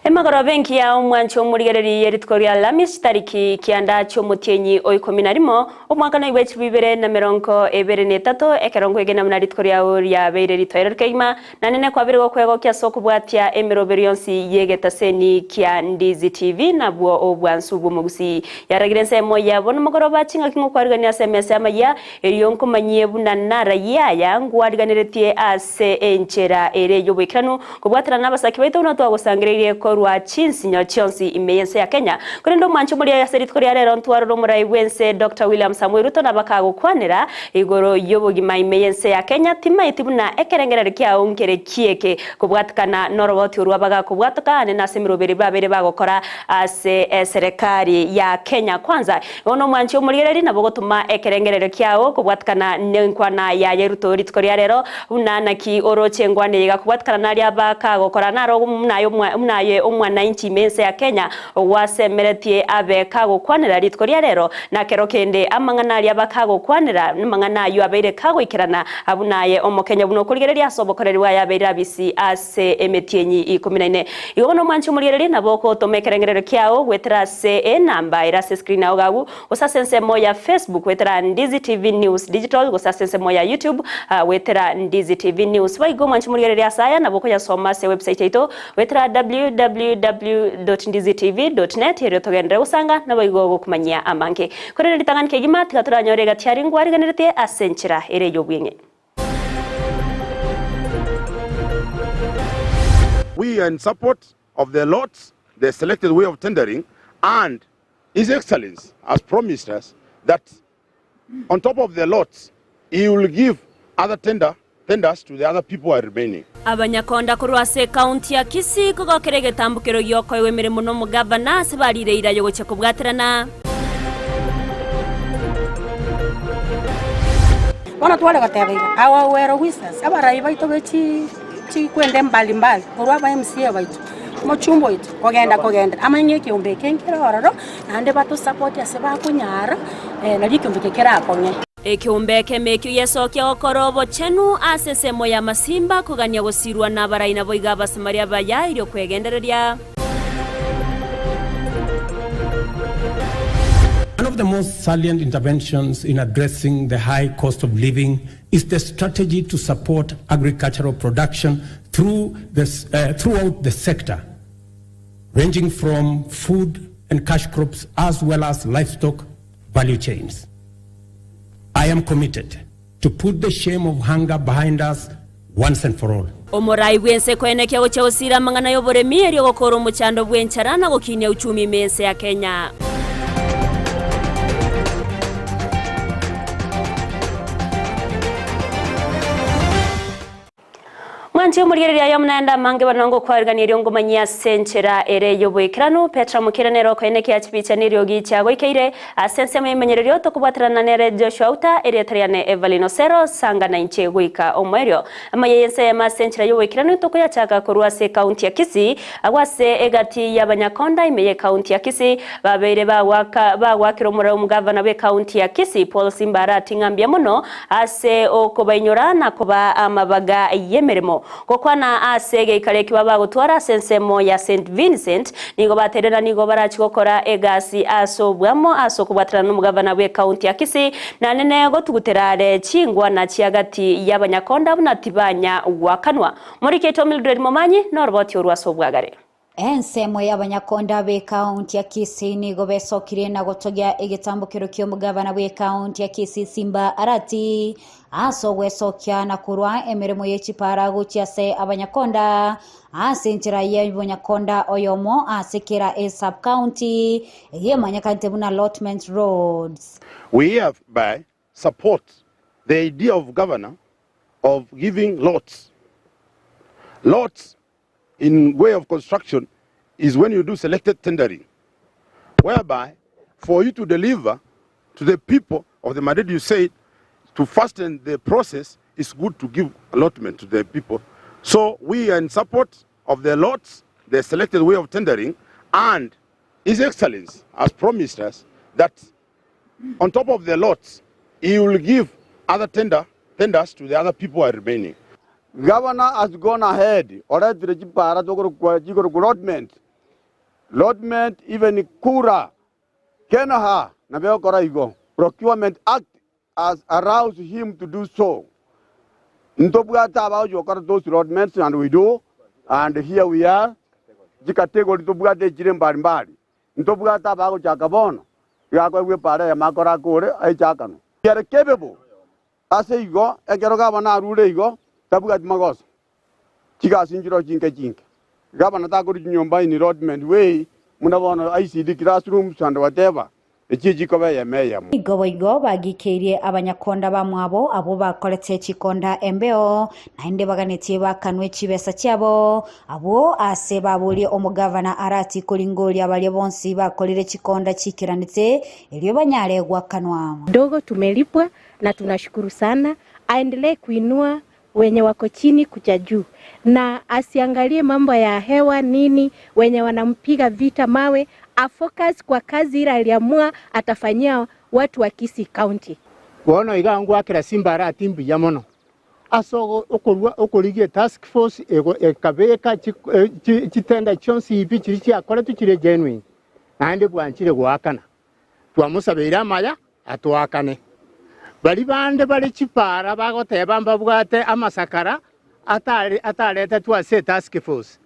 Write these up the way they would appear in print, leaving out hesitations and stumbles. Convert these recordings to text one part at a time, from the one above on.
Emagoroba engiya omwanche omorigereria ye rituko ria Alhamisi chitariki kianda chi'omotienyi o ikomi na rimo, omwaka noigwe chilifu ibere na emerongo ebere na etato, ekero nkwegena buna rituko riao riabeire ritoereru kegima, na nene kwabeire gokwegokia ase okobwatia emeroberi yonsi y'egetaseni kia Ndizi TV nabwo obwansu bw'omogusii. Yaragire ensemo yabo nomogoroba chingaki ngokwarigania ase emesa y'amayia, erio nkomanyie buna narayie aya ngwariganeretie ase enchera ere y'oboikeranu, Kobwaterana nabasaki baito buna twagosangereirie korwa chinsinyo chionsi ime y'ense ya Kenya. Korende omwancho moria ase rituko ria rero ntwarore omorai bw'ense Doctor William Samoei Ruto nabakagokwanera igoro y'obogima ime y'ense ya Kenya timaeti buna ekerengererio kiao nkere kieke kobwatikana noroboti orwo abagakobwatoka ane nase emeroberi babere bagokora ase eserekari ya Kenya Kwanza. Bono omwanchi omorigereria nabo ogotoma ekerengererio kiao kobwatikana nenkwana yaye Ruto rituko ria rero, buna naki oroche enkwana eye igakobwatikana naria bakagokora naro buna aye omwanainchi ime ense ya Kenya gwasemeretie abe kagokwanera rituko ria rero, na kero kende amang'ana aria bakagokwanera namang'ana ayio abeire kagoikerana buna aye omokenya buna okorigereria ase obokoreri bwaye abeire abisi ase emetienyi ikomi na ine. Igo bono omwanche omorigererie nabo ogotoma ekerengererio kiao goetera ase enamba ere ase escreen yao gabu, gose ase ensemo ya Facebook goetera Ndizi TV News Digital, gose ase ensemo ya YouTube goetera Ndizi TV News. Boigo omwanche omorigererie ase aya nabo okoyasoma ase ewebsite yaito goetera www.ndizitv.net erio togenderere gosanga naboigo gokomanyia amange. Korende ritang'ani kegima tiga toranyore egati aria ngwariganeretie ase enchera ere y'obweng'e. We are in support of the lots, the selected way of tendering, and His Excellency has promised us that on top of the lots, he will give other tender, tenders to the other people who are remaining. Abanyakonda korwa ase ekaunti ya Kisii kogokera egetambokero gi'okoegwa emeremo nomogavana ase barire eira y'ogochia kobwaterana. Bono tware goteba iga, our well wishers, abarai baito be chikwende mbali mbali, korwa aba MCA baito, omochumba oito, kogenda kogenda, amanye ng'a ekeombe eke nkere ororo, naende batosapoti ase bakonyara, nario ekeombe eke kerakong'e. Ekeombe ekemo ekio Yeso kiagokora obochenu ase ensemo y'amasimba, kogania gosirwa nabarai naboigo Abasamaria abaya erio kwegendereria. One of the most salient interventions in addressing the high cost of living is the strategy to support agricultural production through the, uh, throughout the sector, ranging from food and cash crops as well as livestock value chains. I am committed to put the shame of hunger behind us once and for all. Omorai bw'ense koenekia gochia gosiira amang'ana y'oboremi erio gokoora omochando bw'enchara na gokinia uchumi ime y'ense ya Kenya. Mwanche omorigereria aye omonende amange bono ngokwarigania erio ngomanyie ase enchera ere y'oboikeranu. Petra Mokire nere okoenekia chibicha neriogi chiagoikeire ase ensemo y'emenyererio tokobwaterana nere Joshua Auta, erieta riane Evelyn Osero, sanga nainche goika omoerio. Amaya y'ense eyemo ase enchera y'oboikeranu tokoyachaka korwa ase ekaunti ya Kisii, agwo ase egati y'abanyakonda ime y'ekaunti ya Kisii babeire bagwaka bagwakera omorero omogavana bw'ekaunti ya Kisii Paul Simba Arati ng'a mbuya mono Ase okobainyora na kobaa amabaga y'emeremo. Gokwana ase egeikaro ekio babagotwara ase ensemo ya Saint Vincent, nigo bateire na nigo barachie gokora egasi ase obwamo ase okobwaterana nomogavana bw'ekaunti ya Kisii, naende gotugutera are chingwana chi'agati y'abanyakonda buna tibanya gwakanwa. Moriki oito Mildred Momanyi noroboti orwo ase obwagare. Ensemo y'abanyakonda b'ekaunti ya Kisii nigo besokirie na gotogia egetambokero ki'omogabana bw'ekaunti ya Kisii Simba Arati ase ogwesokia na korwa emeremo ye chipara gochia ase abanyakonda ase enchera y'omonyakonda oyomo ase kera esub-county eyio emanyekanete buna allotment roads. We hereby support the idea of governor of giving lots. Lots in way of construction is when you do selected tendering whereby for you to deliver to the people of the mandate you said to fasten the process it's good to give allotment to the people. So we are in support of the lots, the selected way of tendering, and His Excellency has promised us that on top of the lots, he will give other tender, tenders to the other people who are remaining. Governor has gone ahead oretire chipara tokorokwa chikorokwa allotment. Allotment even kura Kenha nabo egokora igo. Procurement Act has allows him to do so. Ntobwate abaochi gokora those allotments and we do and here we are chicategory tobwate echire mbali mbali. Ntobwate abagochaka bono iga akoegwa epara eyemo akore akore aichakanwe. We are capable ase igo ekero gavana arure igo tabwati magoso. Chigasi nchireo chinke chinke. Gavana takori chinyomba in allotment way buna bono ICD classrooms and whatever echio chikoba eyemo eyemo. Igo boigo bagikeirie abanyakonda bamwabo abwo bakorete chikonda embeo, naende baganetie bakanwe chibesa chiabo, abwo ase baborie omogavana Arati koringoria baria bonsi bakorire chikonda chiikeranete, erio banyare gwakanwa. Dogo tumelipwa na tunashukuru sana, aendelee kuinua wenye wako chini kuja juu na asiangalie mambo ya hewa nini, wenye wanampiga vita mawe, afocus kwa kazi ile aliamua atafanyia watu wa Kisii County. Bono iga ngwakera Simba Arati mbuya mono ase okorua okorigia etask force ekabeka chitender chionsi pi chiria chiakoretwe chire genuine naende bwanchire goakana. Twamosabeire amaya atoakane. Baria bande bare chipara bagoteba mbabwate amasakara ataretetwe ase etask force.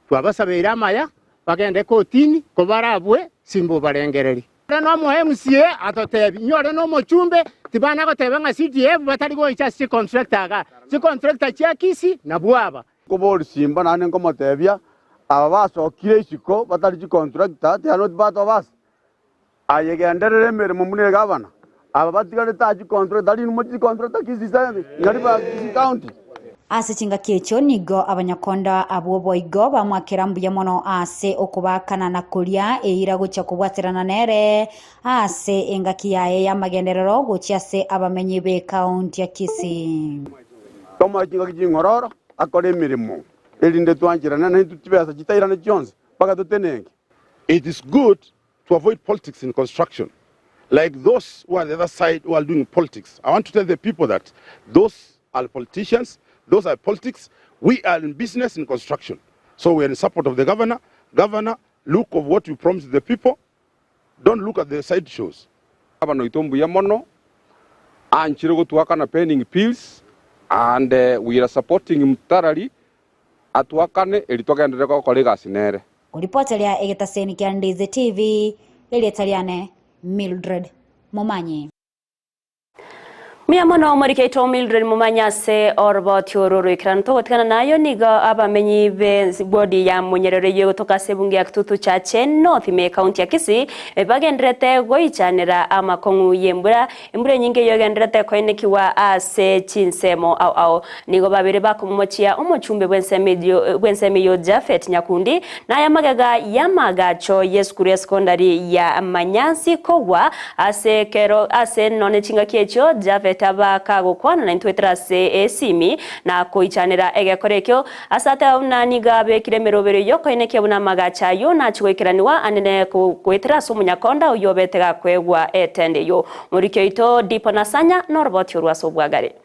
Twabasabeire amaya bagende kotini kobarabue Simba obarengererie. Ore nomo MCA atotebi, inwe ore nomochumbe tibana goteba ng'a CDF batari goicha ase chicontractor igaa. Chicontractor chia Kisii nabwo aba. Nkoboria Simba naende nkomotebia, aba basokire isiko batari chicontractor, they are not part of us. Aye genderera emeremo buna egavana, aba batigarete aa chicontractor, tari inwe chicontractor Kisii ng'ari ba Kisii County. Ase chingaki echio nigo abanyakonda abwo boigo bamwakera mbuya mono ase okobaakana na koria eira gochia kobwaterana nere ase engaki yaye y'amagenderero gochia ase abamenyi b'ekaunti ya Kisii. Tomoe chingaki ching'ororo akore emeremo, erinde twancherane naintwe chibesa chitairane chionsi mpaka totenenke. It is good to avoid politics in construction like those who are the other side who are doing politics. I want to tell the people that those are politicians, those are politics. We are in business in construction. So we are in support of the governor. Governor, look of what you promised the people. Don't look at the side shows. Gavana oito mbuya mono, anchire gotuakana pending bills and we are supporting him thoroughly atuakane eri togenderere gokora egasi nere. Koripoteria egetaseni kia Ndizi TV, erieta riane Mildred Momanyi. Mbuya mono omoriki oito Mildred Momanyi ase oroboti oro roikeranu. Togotigana nayo nigo abamenyi be wodi ya Monyerere eyio egotoka ase ebunge ya Kitutu Chache North ime ekaunti ya Kisii bagendererete goichanera amakong'u y'embura. Embura enyinge eyio egendererete koenekigwa ase chinsemo ao ao. Nigo babere bakomomochia omochumbe bw'ensemo eyio Japhet Nyakundi, na aya magega y'amaagacho y'esukuru ya sekondari ya Manyasi kogwa ase ekero ase none chingaki echio Japhet aba kagokwana naintwe goetera ase esimi na koichanera egekora ekio ase ateba buna nigo abekire emerobero y'okoenekia buna amagacho ayio nachie goikeranigwa anene goetera ase omonyakonda oyio obete gakoegwa etende eyio. Moriki oito Dipo Nasanya noroboti orwo ase obwagare.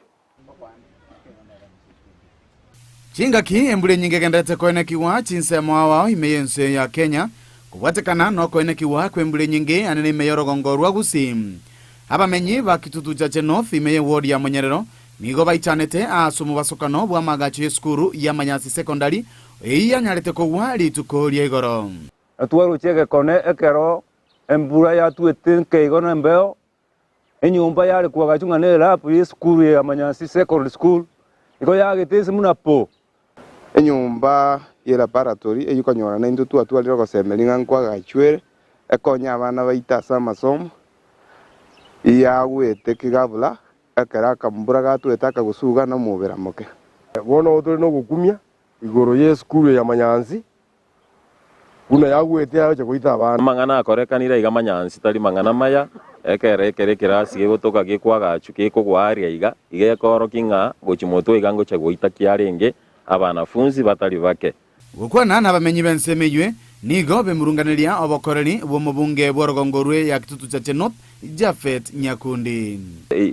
Chingaki embura enyinge egenderete koenekigwa chinsemo ao ao ime y'ense ya Kenya, kobwatekana nokoenekigwa kw'embura enyinge anene ime y'orogongo rwa Gusii. Abamenyi ba Kitutu Chache North ime y'eward ya Monyerero nigo baichanete ase omobasokano bw'amaagacho y'esukuru ya Manyasi Secondary eyio yanyarete kogwa rituko ria igoro. Twaroche egekone ekero embura yatwete nkeigo na embeo, Enyomba yare koagachwa ng'a nelabu y'esukuru ya Manyasi Secondary School igo yagete ense buna po. Enyomba ye laboratory eyio konyora naintwe twatwarire ogosemeria ng'a nkoagachwere ekonye abana baito ase amasomo, yagwete kegabula ekero akambura gatwete akagosuga na omobera moke. Bono tore nogokumia igoro y'esukuru ya Manyansi Buna yagwete agocha goita abana. Amang'ana akorekanire aiga manyansi tari mang'ana maya, ekero ekero ekerasi gegotoka gekwagachwa gekogwa aria iga, iga ekoorokia ng'a gochia motwe iga ngochia goita kiarenge abanafunsi batari bake. Gokwana nabamenyi b'ensemo eywe, nigo bemurunganeria obokoreri bw'omobunge bw'orogongo rwe ya Kitutu Chache North, Japhet Nyakundi.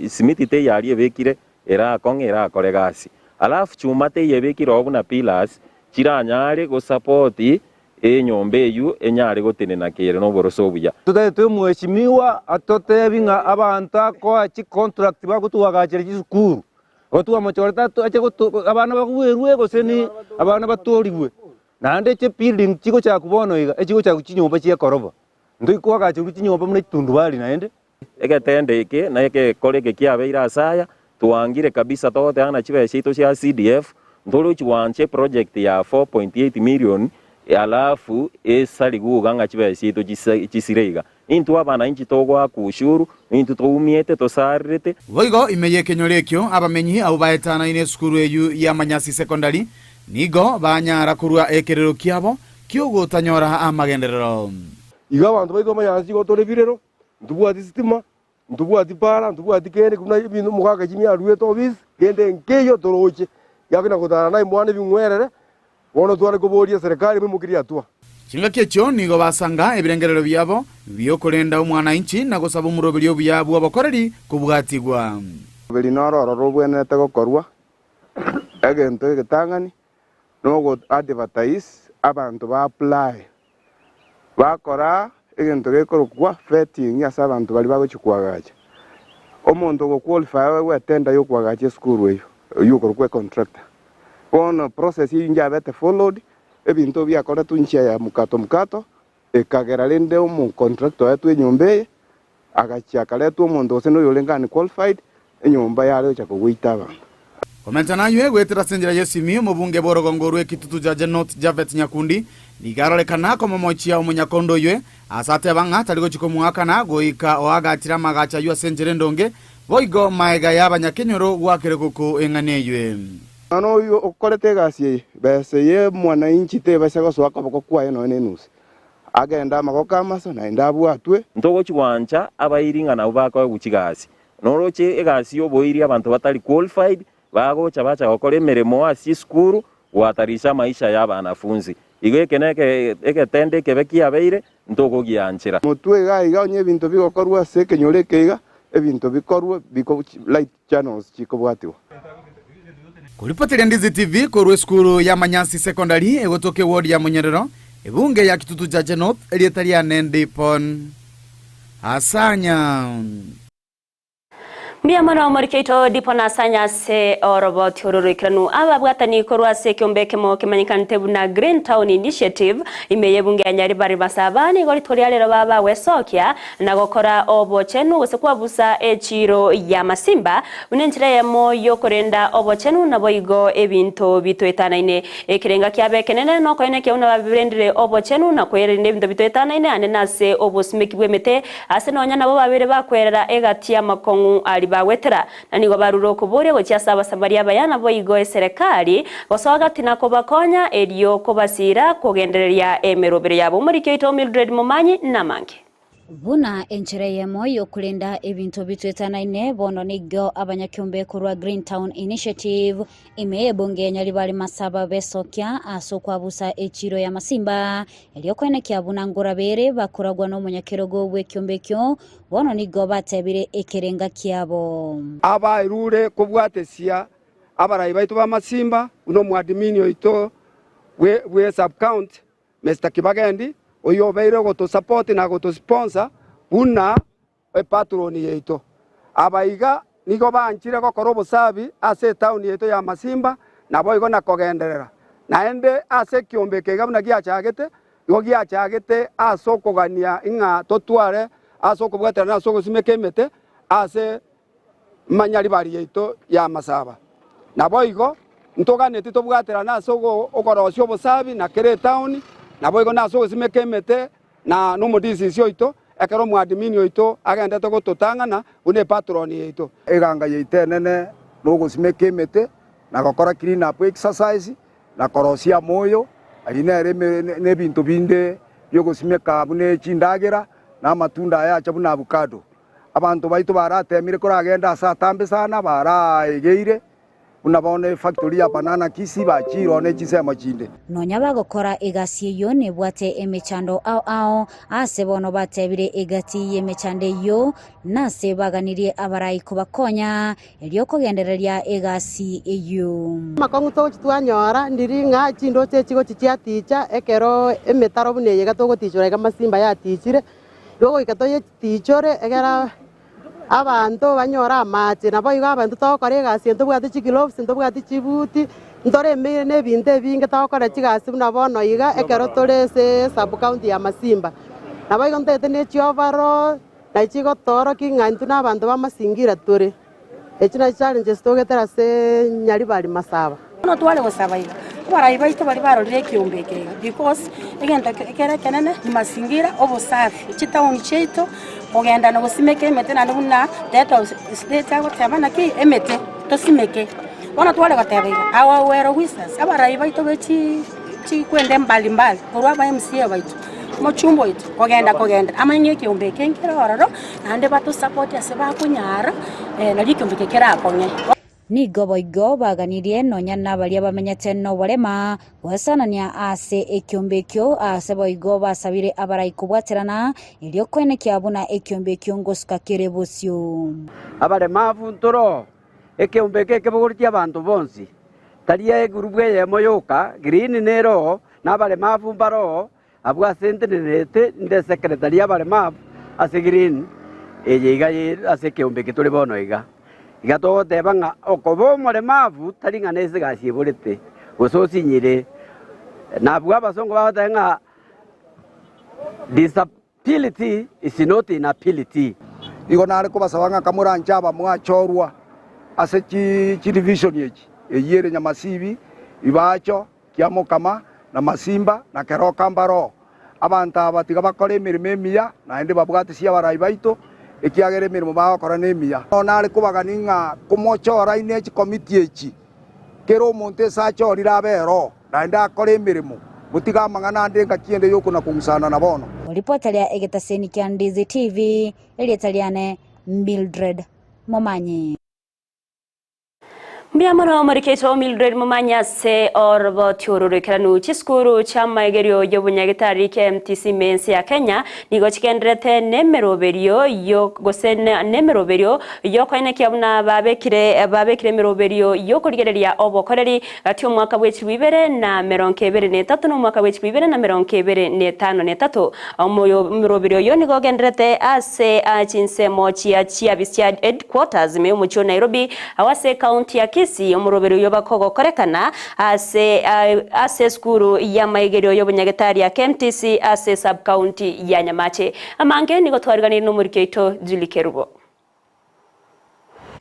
Simiti teiyo aria ebekire erakong'e erakore gasi. Alafu chuma teiyo ebekire oo buna pillars chiranyare go support Enyomba eywo enyare gotenena kere noboroso obuya. Totaete omweshimiwa atotebi ng'a abanto akoa chicontract bagotwagachera chisukuru, gotwamochorete ache abana bagwerwe gose ni abana batorigwe. Naende chibuilding chigochakwa bono iga, echigochakwa chinyomba chia ekoroba. Ntoikoagacherwa chinyomba buna chitundubari naende. Egetende eke na egekora eke kiabeire ase aya, twangire kabisa togoteba ng'a chibesa chiaito chia CDF, ntorochi gwancha eproject ya 4.8 million alafu esarigwe iga ng'a chibesa chiaito chisire iga. Intwe abananchi togoaka ushuru, intwe toumiete tosarerete. Boigo ime y'ekenyoro ekio abamenyi abwo baetanaine esukuru eyio ya Manyasi Secondary nigo banyara korua ekerero kiabo ki'ogotanyora amagenderero. Iga abanto baito bamanyansi igo tore birero, ntobwati sitima, ntobwati para, ntobwati kende buna ebinto omogaka chimi aruete ofisi, kende nkeiyo toroche. Ekiagera gotara naye mwana ebing'werere, bono tware koboria eserekari moimokerie hatua. Chingaki echio nigo basanga ebirengererio biabo bi'okorenda omwananchi na gosaba omoroberio obuya bw'obokoreri kobwatigwa. Omobere noro ororo obwenerete gokorwa, egento egetang'ani nogo advertise abanto ba apply, bakora egento gekorokwa vetting ase abanto baria bagochia koagacha. Omonto ogo qualify aegwe etender ya okoagacha esukuru eyio, oyio okorokwa econtractor. Bono process eyio njabete followed, ebinto biakoretwe inchia ya mkato mkato, ekagera rende omocontractor oetwe enyomba eye, agachia akaretwa omonto gose noyo orenge unqualified, enyomba yare gocha kogoita abanto. Komenta naywe goetera ase enchera y'esimi, omobunge bw'orogongo rw'ekitutu Jaja North Japhet Nyakundi nigo arorekana komomochia omonyakondo oywe ase ateba ng'a tari gochia komoakana goika oagachire amagacho ayio ase enchera endonge, boigo maega y'abanyakenyoro goakera goko eng'ana eywe. Nonya oyio okorete egasi eye, besa eye mwananchi tebaisa gosoa koboko kwaye nonya nenusu, agende amagoko amasa, naende abwatwe. Ntogochi gwancha abairi ng'a nabwo bakoegwa chigasi. Noroche egasi y'oboiri abanto batari qualified bagocha bacha gokora emeremo ase chisukuru gohatarisha amaisha ya abanafunzi. Igo eke neke egetendo ekebe kiabeire ntogogianchera. Motwe iga iga onye ebinto bigokorwa ase ekenyoro eke iga, ebinto bikorwe biko right channels chikobwatigwa. Koripoteria Ndizi TV korwa esukuru ya Manyasi Secondary egotoka eward ya Munyerero, ebunge ya Kitutu Chache North, erieta riane Ndipon Asanya. Mbuya mono omoriki oito Dipon Asanya ase oroboti oro roikeranu. Ababwatani korwa ase ekeombe ekemo kemanyekanete buna Green Town Initiative ime y'ebunge ya Nyaribari Masaba nigo rituko ria rero baba gwesokia na gokora obochenu gose kwabusa echiiro y'amasimba buna enchera eyemo y'okorenda obochenu naboigo ebinto bitoetanaine. Ekerenga kiabo ekenene nokoenekia buna babirendire obochenu na kwerenda ebinto bitoetanaine ande nase obosimeki bw'emete, ase nonya nabo babere bakwerera egati y'amakong'u aria bagwetera. Na nigo barure okoboria gochia ase Abasamaria abaya naboigo eserekari, gosoa gati na kobakonya erio kobasiira kogendereria emerobero yabo. Omoriki oito Mildred Momanyi namange. Buna enchera eyemo y'okorenda ebinto bitwetanaine, bono nigo abanyakeombe korwa Green Town Initiative ime y'ebunge ya Nyaribari Masaba besokia ase okwabusa echiro y'amasimba erio koenekia buna ngorabere bakoragwa nomonyakerogo bw'ekiombe ekio, bono nigo batebire ekerenga kiabo. Abairure kobwatesia abarai baito b'amasimba buna omoadmini oito bwe sub-county Mister Kibagendi, oyio obeire ogotosupport na gotosponsor buna epatron yaito. Aba iga nigo banchire gokora obosabi ase etown yaito ya Masimba naboigo na kogenderera. Naende ase ekiombe eke iga buna giachagete, nigo giachagete ase okogania ng'a totware ase okobwaterana ase ogosimeka emete ase manyaribari yaito y'amasaba. Naboigo ntoganetie tobwaterane ase okorosia obosabi na kera etaoni, naboigo nase ogosimeka emete na nomodisisi oito, ekero omoadmini oito agendete gototang'ana buna epatroni yaito. Eganga yaito enene nogosimeka emete, na gokora clean up exercise, na korosia amoyo, ayio nere nebinto binde biogosimeka buna chindagera, na amatunda aya acha buna avocado. Abanto baito barateemire koragende aase atambe sana, baraegeire. Buna bono efactory ya banana Kisii bachiire oo ne chinsemo chinde. Nonya bagokora egasi eyio nebwate emechando ao ao, ase bono batebire egati y'emechando eyio, nase baganirie abarai kobakonya, erio kogendereria egasi eyio. Amakong'u togochi twanyora ndiri ng'a chindoche echi gochi chiaticha ekero emetaro buna eye iga togotichora iga masimba yatichire, igo goika toyetichore egera Abanto banyore amache. Naboigo abanto togokora egasi eye ntobwati chigloves, ntobwati chibuti, ntoremeire na ebinto ebinge togokora chigasi buna bono iga ekero tore ase sub county ya Masimba. Naboigo ntoete ne chioverall, nachi chigotoorokia ng'a intwe na abanto ba mazingira tore. Echi nachi challenges togetera ase Nyaribari Masaba. Bono tware gosaba iga, abarai baito baria barorire ekeombe eke iga because egento kere ekenene ni mazingira, obosafi, chitaoni chiaito, kogenda na gosimeka emete naende buna the head of state agoteba naki emete tosimeke. Bono tware goteba iga, our well wishers, abarai baito be chi chikwende mbali mbali korwa aba MCA baito, omochumba oito, kogenda kogenda amanye ng'a ekeombe eke nkere ororo, naende batosapoti ase bakonyara nario ekeombe eke kerakong'e. Nigo boigo baganirie nonya nabaria bamenyete noborema goesanania ase ekiombe ekio, aase boigo basabire abarai kobwaterana, erio koenekia buna ekiombe ekio ngosuka kere bosio. Abaremavu ntoro, ekeombe eke ekebogoretie abanto bonsi, tari egurubu eyemo yoka, green nero, na abaremavu mbaroo, Abwo ase ntenenerete inde secretary y'abaremavu ase green eye iga ase ekeombe eke tore bono iga. Iga togoteba ng'a okoba omoremavu tari ng'a nese egasi eborete gose osinyire. Nabwo abasongo bagoteba ng'a disability is not inability. Igo nare kobasaba ng'a kamoranche aba mwachorwa ase chidivision echi, eyio ere Nyamasibi, Ibacho, Kiamokama, na Masimba, na Keroka mbaroo. Abanto aba tiga bakore emeremo emiya, naende babwatisie abarai baito, ekiagera emeremo bagokora nemiya. Bono nare kobagania ng'a komochora ine chikomiti echi, kera omonto ase achorire abe ero, naende akore emeremo, motige amang'ana ande engaki ende y'okona-kong'usana na bono. Ripota ria egetaseni kia Ndizi TV, erieta riane Mildred Momanyi. Mbuya mono omoriketwa o Mildred Momanyi ase oroboti oro roikeranu. Chisukuru chi'amaegerio y'obonyagitari KMTC ime ense ya Kenya nigo chigendererete nemeroberio yo gose nemeroberio yokoenekia buna babekire babekire emeroberio yokorigereria obokoreri gati omwaka bwe 2023 na omwaka bwe 2025. Omoyo-omeroberio oyo nigo ogendererete ase chinsemo chia chiabisi chia headquarters ime y'omochie o Nairobi, agwo ase ecounty ya Kisii. Omoroberio oyio bakogokorekana ase ase esukuru y'amaigerio y'obonyagetari ya KMTC ase sub-county ya Nyamache. Amange nigo twariganirie nomoriki oito Julie Kerubo.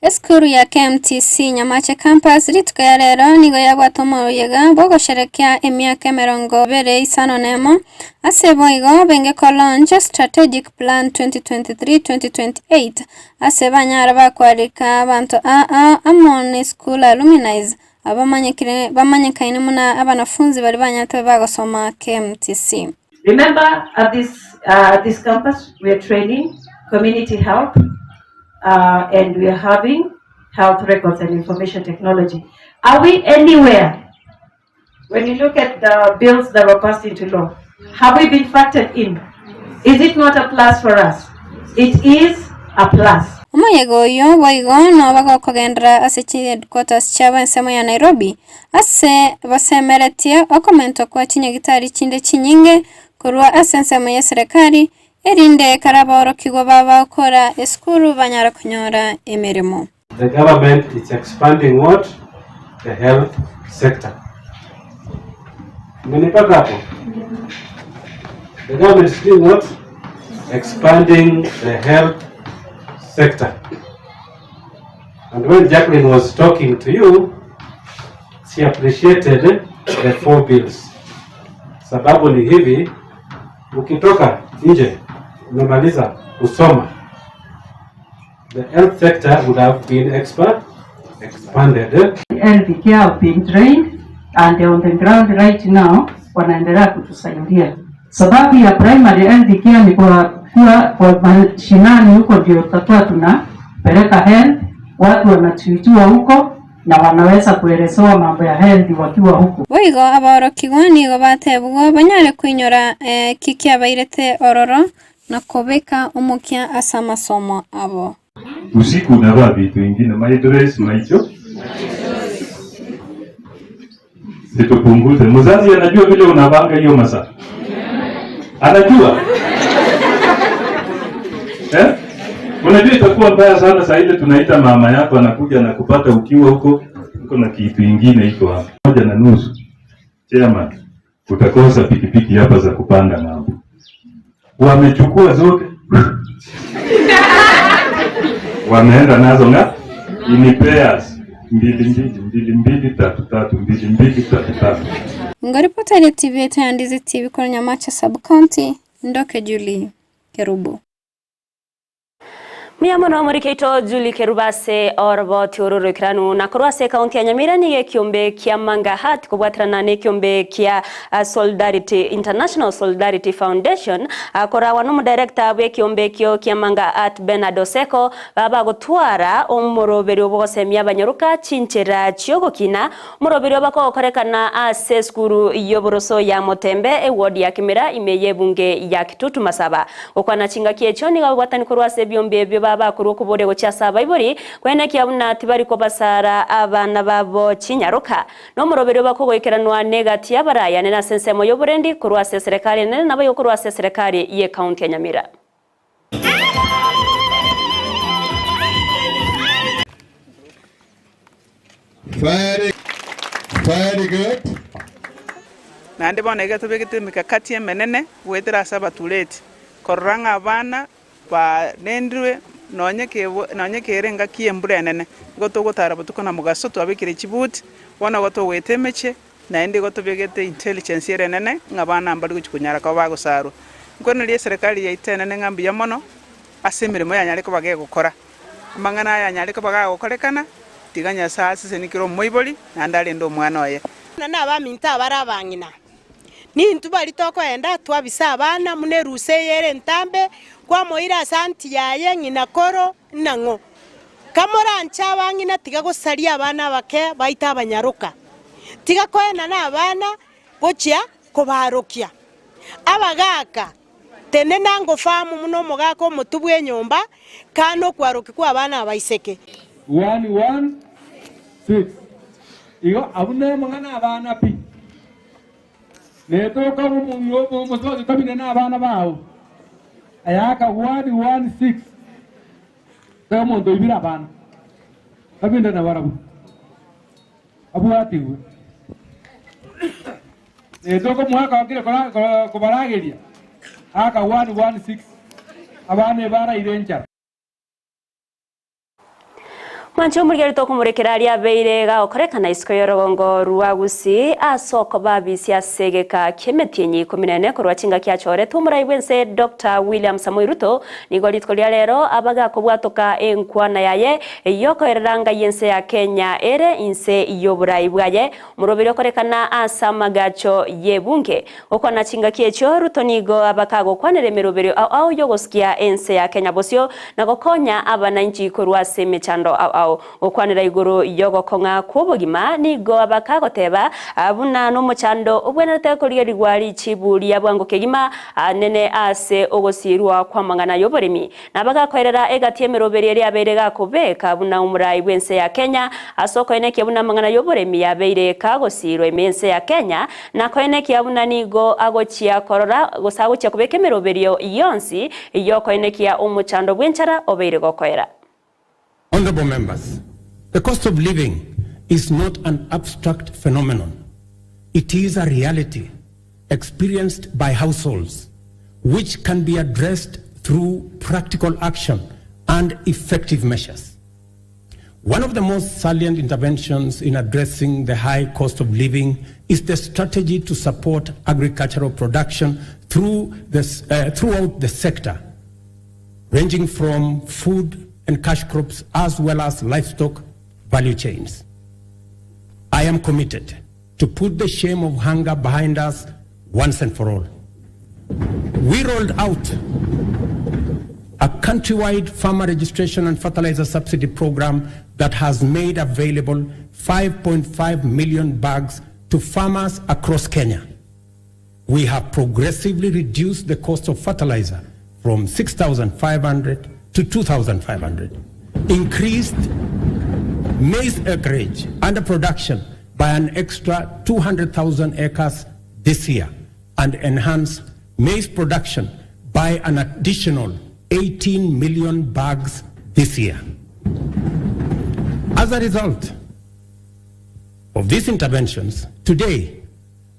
Esukuru ya KMTC Nyamache Campus rituko ya rero nigo yabwate omoyega bw'ogosherekea emiaka emerongo ebere isano nemo, ase boigo benge ko launch Strategic Plan 2023-2028 ase banyare bakwarika abanto aa amo ne school alumnis abamanyekire bamanyekaine buna abanafunzi baria banyarete bagosoma KMTC. Remember at this, uh, at this campus we are training community health uh, and we are having health records and information technology. Are we anywhere when you look at the bills that were passed into law? Have we been factored in? Is it not a plus for us? It is a plus. Omoyega oyio boigo noba gokogenderera ase chiheadquarters chiabo ensemo ya Nairobi, ase basemeretie okomentwa kwa chinyagitari chinde chinyinge korwa ase ensemo y'eserekari, erinde ekero aborokigwa babakora esukuru banyare konyora emeremo. The government is expanding what? The health sector. Mmenipata hapo? The government is doing what? Expanding the health sector. And when Jacqueline was talking to you, she appreciated the four bills. Sababu ni hivi, ukitoka nje umemaliza kusoma, the health sector would have been expert, expanded. Health care have been trained and they're on the ground right now, wanaendelea kutusaidia. Sababu ya primary health care ni kwa kuwa kwa mashinani huko ndio tutakuwa tunapeleka health, watu wanatuitua huko. Na wanaweza kuelezewa mambo ya health wakiwa huko. Boigo aborokigwa nigo batebigwa banyare koinyora eki kiabairete ororo na kobeka omokia ase amasomo abo. Usiku unavaa vitu ingine my dress my cho situpunguze. Mzazi anajua vile unavanga hiyo masaa, anajua eh? Unajua itakuwa mbaya sana saa ile tunaita mama yako anakuja na kupata ukiwa huko uko na kitu ingine iko hapa 1.5. Chairman, utakosa pikipiki hapa za kupanda mambo, wamechukua zote wameenda nazo nga in pairs mbili mbili mbili mbili tatu tatu mbili mbili tatu tatu. Ngoripota TV yetu ya Ndizi TV korwa Nyamache Sub County, Ndoke Julie Kerubo. Mbuya mono omorikeito Julie Kerubo ase oroboti oro oroikeranu na korwa ase ekaunti ya Nyamira nigo ekiombe kia Manga Heart kobwaterana na ekiombe kia Solidarity International Solidarity Foundation korawa nomodirector bw'ekiombe ekio kia Manga Heart Bernard Oseko babagotwara omoroberio bw'ogosemia abanyaroka chinchera chi'ogokina omoroberio bakogokorekana ase esukuru y'oboroso ya Motembe eward ya Kimera ime y'ebunge ya Kitutu Masaba. Gokwana chingaki echio nigo ababwatani korwa ase ebiombe ebio babakorwa okoboria gochia ase abaibori, koenekia buna tibari kobasara abana babo chinyaroka. Nomoroberio bakogoikeranwa negati y'abarayane nase ensemo y'oborendi korwa ase eserekari enene naboigo korwa ase eserekari y'ecounty ya Nyamira. Very, very good. Naende bono iga tobegete emekakati emenene goetera ase abatureti, korora ng'a abana barendirwe nonye kebo nonye kere engaki y'embura enene. Igo togotara botuko na mogaso twabekire chibuti, bono igo togoeta emechie, naende igo tobegete intelligence ere enene ng'a abana mbari gochia konyara koba bagosarwa. Nkoiraneria eserekari yaito enene ng'a mbuya mono ase emeremo yanyare koba gegokora. Amang'ana aya anyare koba gagokorekana, tiga Nyasae asesenie kera omoibori, naende arende omwana oye. Buna nabaminto abare abang'ina, nintwe baria tokoenda twabise abana buna erusa eye ere entambe, kwamoira ase anti yaye ng'ina koro nang'o. Kamoranche abang'ina tiga gosaria abana abake baito abanyaroka, tiga koenana abana gochia kobarokia. Abagaaka Tenena ngofamu buna omogaka omotu bw'enyomba, kana okwarokia kw'abana abaiseke. 1 1 6 Igo abwo nemang'ana abana pi, netoka omosubati otabine nabana bao. Ayaka 1 1 6 Tari omonto oibire abana, tabinde nabarabwo, abwatigwe. Netoka omwaka wakire kobarageria, aka 1 1 6 Abana ebaraire enchara. Mwanche omorigereria tokomorekera aria abeire gagokorekana isiko y'orogongo rwa Gusii ase okoba abisi ase egeka ki'emetienyi ikomi na ene korwa chingaki achoretwe omorai bw'ense Doctor William Samoei Ruto nigo rituko ria rero aba gakobwatoka enkwana yaye y'okoerera ngai ense ya Kenya ere inse y'oborai bwaye Omoroberi okorekana ase amagacho y'ebunge. Gokwana chingaki echio, Ruto nigo aba kagokwanera emeroberio ao ao y'ogosikia ense ya Kenya bosio na gokonya abananchi korwa ase emechando ao ao. Gokwanera igoro y'ogokong'a kw'obogima nigo aba kagoteba buna nomochando obwenerete korigerigwa richibu ria bwango kegima anene ase ogosirwa kw'amang'ana y'oboremi. Nabagakoerera egati y'emeroberio eria yabeire gakobeka buna omorai bw'ense ya Kenya, ase okoenekia buna amang'ana y'oboremi yabeire kagosiirwa ime y'ense ya Kenya, na koenekia buna nigo agochia korora gose agochia kobeka emeroberio yonsi y'okoenekia omochando bw'enchara obeire gokoera. Honourable members, the cost of living is not an abstract phenomenon. It is a reality experienced by households which can be addressed through practical action and effective measures. One of the most salient interventions in addressing the high cost of living is the strategy to support agricultural production through the, throughout the sector, ranging from food and cash crops as well as livestock value chains. I am committed to put the shame of hunger behind us once and for all. We rolled out a countrywide farmer registration and fertilizer subsidy program that has made available 5.5 million bags to farmers across Kenya. We have progressively reduced the cost of fertilizer from 6,500 to 2,500, increased maize acreage under production by an extra 200,000 acres this year, and enhanced maize production by an additional 18 million bags this year. As a result of these interventions, today,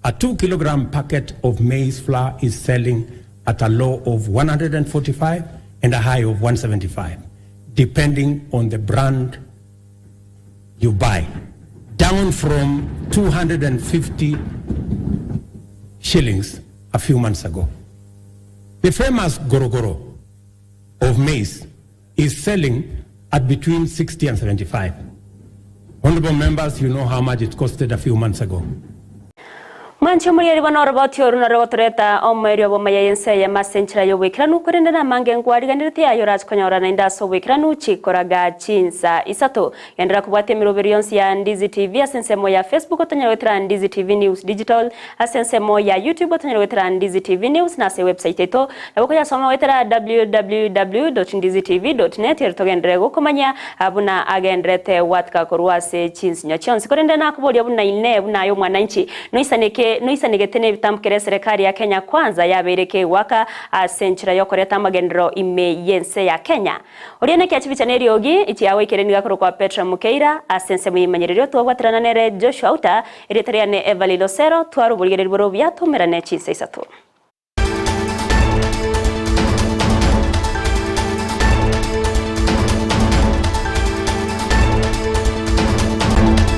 a 2 kilogram packet of maize flour is selling at a low of 145 and a high of 175, depending on the brand you buy, down from 250 shillings a few months ago. The famous Gorogoro of maize is selling at between 60 and 75. Honorable members, you know how much it costed a few months ago. Mwanche omorigereria bono oroboti oru noro rogotoreta omoerio bw'amaya y'ense eyemo ase enchera y'oboikeranu, korende namange nkwariganerete aye orache konyora naende ase oboikeranu chikoraga chinsa isato. Genderera kobwatia emeroberio yonsi ya Ndizi TV ase ensemo ya Facebook otonyare goetera Ndizi TV News Digital, ase ensemo ya YouTube otonyare goetera Ndizi TV News na ase ewebsite yaito nabo okoyasoma goetera www.ndizitv.net ere togenderere gokomanyia buna agendererete gwatika korwa ase chinsinyo chionsi. Korende nakoboria buna inee buna aye omwananchi noisaneke noisanegete nebitambo kere eserekari ya Kenya Kwanza yabeire kegoaka ase enchera yokoreta amagenderero ime yense ya Kenya. Oria nekia chibicha neriogi chiagoikire nigo akorokwa Petra Mukeira ase ensemo y'emanyererio twabwaterana nere Joshua Outa, erieta riane Everly Losero, tware oborigereria bore obuya toumerane chinsa isato.